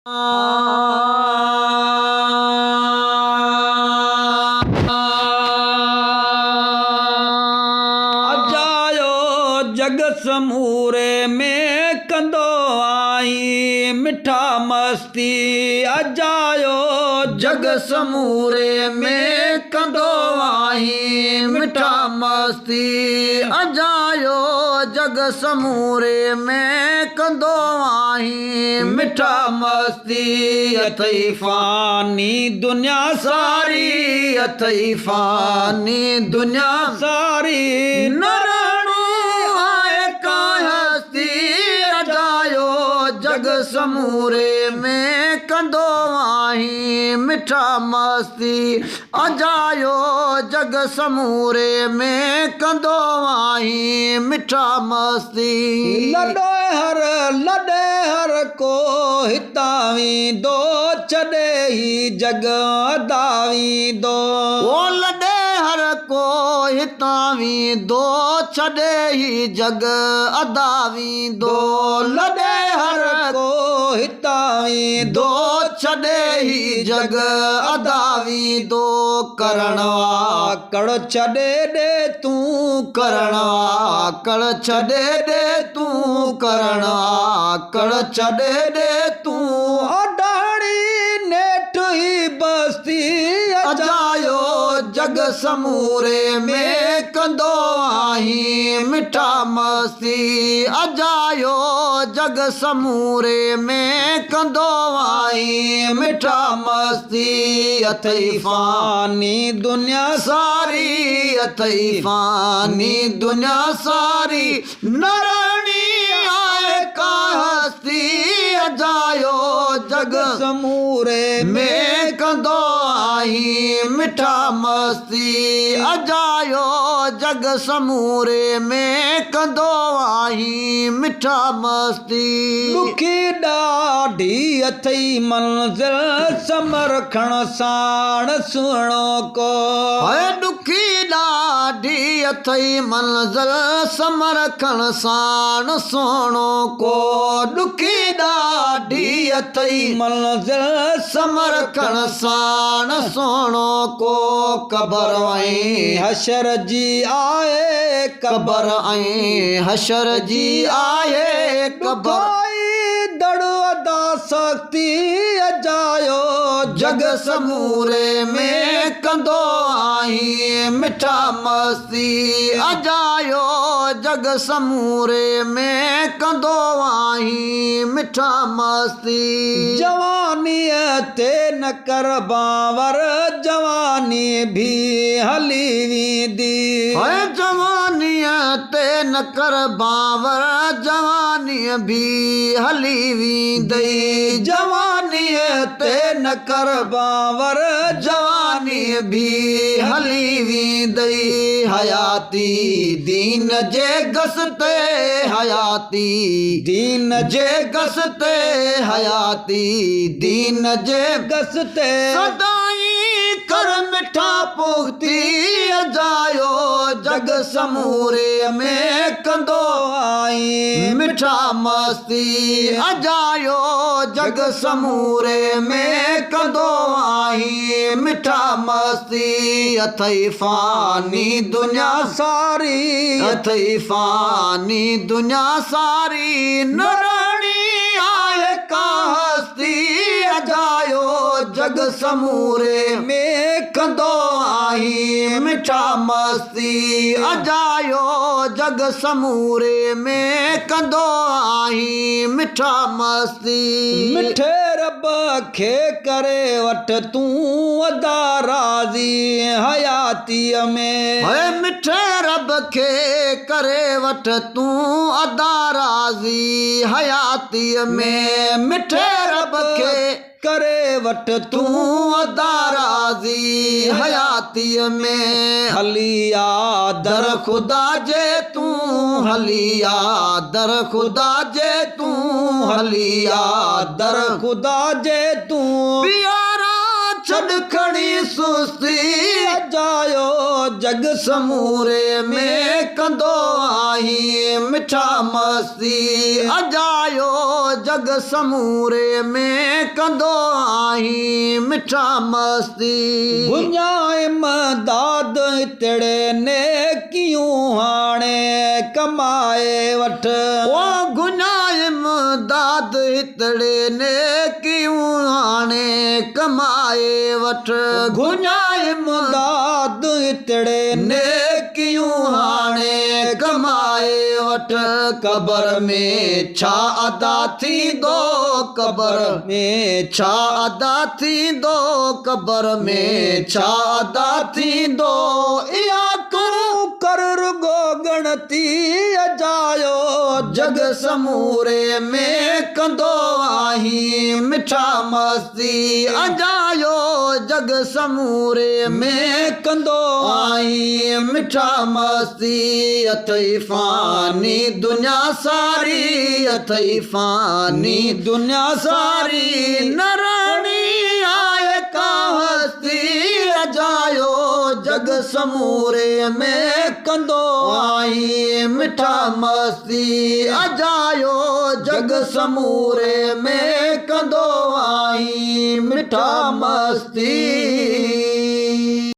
اجايو جڳ سموري ۾ ڪندو آهين مٺا مستي اجايو جڳ سموري ۾ ڪندو آهين مٺا مستي اجايو جڳ سموري ۾ ڪندو آهين مٺا مستي اٿئي فاني دنيا ساري اٿئي فاني دنيا ساري نه رهڻو آهي ڪا هستي اجايو جڳ سموري ۾ ڪندو آهين مٺا مستي اجايو جڳ سموري ۾ ڪندو آهين مٺا مستي. لڏي هر لڏي هر ڪو هتان ويندو ڇڏي هي جڳ ادا ويندو. او لڏي هر ڪو هتان ويندو ڇڏي هي جڳ ادا ويندو. لڏي هر ڪو هتان ويندو ڇڏي هي جڳ ادا ويندو. ڪرڻ آڪڙ ڇڏي ڏي تون ڪرڻ آڪڙ ڇڏي ڏي تون ڪرڻ آڪڙ ڇڏي ڏي تون. اڏاڻي نيٺ هي بستي اجايو جڳ سموري ۾ ڪندو آهين مٺا مستي اجايو جڳ سموري ۾ ڪندو آهين مٺا مستي اٿئي فاني دنيا ساري اٿئي فاني دنيا ساري نه رهڻي آهي ڪا هستي اجايو جڳ سموري ۾ ڪندو آهين مٺا مستي اجايو جڳ سموري ۾ ڪندو آهين مٺا مستي. ڏکي ڏاڍي اٿئي منزل سمرکڻ ساڻ سهڻو ڪو. هي ڏکي ڏاڍي اٿئي منزل سمرکڻ ساڻ سهڻو ڪو. ڏکي ڏاڍي اٿئي منزل سمرکڻ ساڻ سهڻو ڪو. قبر ۽ حشر جي آهي قبر ۽ حشر جي آهي قبر. ڏکائي دڙ ادا سختي اجايو جڳ سموري ۾ ڪندو آهين مٺا مستي اجايو جڳ سموري ۾ ڪندو آهين مٺا مستي. جوانيء تي نه ڪر بانور جواني ڀي هلي ويندي. هي جوانيء تي نه ڪر بانور جواني ڀي هلي ويندي. جوانيء تي نه ڪر بانور جواني ڀي هلي ويندي. حياتي دين جي گس تي حياتي دين جي گس تي حياتي دين جي گس تي. سدائين ڪر مٺا پختي اجايو جڳ سموري ۾ ڪندو آهين مٺا مستي اجايو جڳ سموري ۾ ڪندو آهين مٺا مستي اٿئي فاني دنيا ساري اٿئي فاني دنيا ساري نه رهڻي آهي ڪا هستي اجايو جڳ سموري ۾ ڪندو آهين مٺا مستي اجايو جڳ سموري ۾ ڪندو آهين مٺا مستي. مٺي رب کي ڪري وٺ تون ادا راضي حياتيء ۾. هي مٺي رب کي ڪري وٺ تون ادا راضي حياتيء ۾. مٺي رب کي ڪري وٺ تون ادا راضي حياتيء ۾. هلي آ در خدا جي تون هلي آ در خدا جي تون هلي آ در خدا جي تون. پيارا ڇڏ ڇڏ کڻي سستي. اجايو جڳ سموري ۾ ڪندو آهين مٺا مستي. اجايو جڳ سموري ۾ ڪندو آهين مٺا مستي. گهڃا امداد هتڙي، نيڪيون هاڻي ڪمائي وٺ. او گهڃا امداد هتڙي، نيڪيون هاڻي ڪمائي وٺ. گهڃا امداد هتڙي، نيڪيون هاڻي ڪمائي وٺ. قبر ۾ ڇا ادا ٿيندو؟ قبر ۾ ڇا ادا ٿيندو؟ قبر ۾ ڇا ادا ٿيندو؟ اها تون ڪر رڳو ڳڻتي. اجايو جڳ سموري ۾ ڪندو آهين مٺا مستي. اجايو جڳ سموري ۾ ڪندو آهين مٺا مستي. اٿئي فاني دنيا ساري، اٿئي فاني دنيا ساري، نه رهڻي آهي ڪا هستي. اجايو جڳ سموري ۾ ڪندو آهين مٺا مستي. اجايو جڳ سموري ۾ ڪندو آهين مٺا مستي.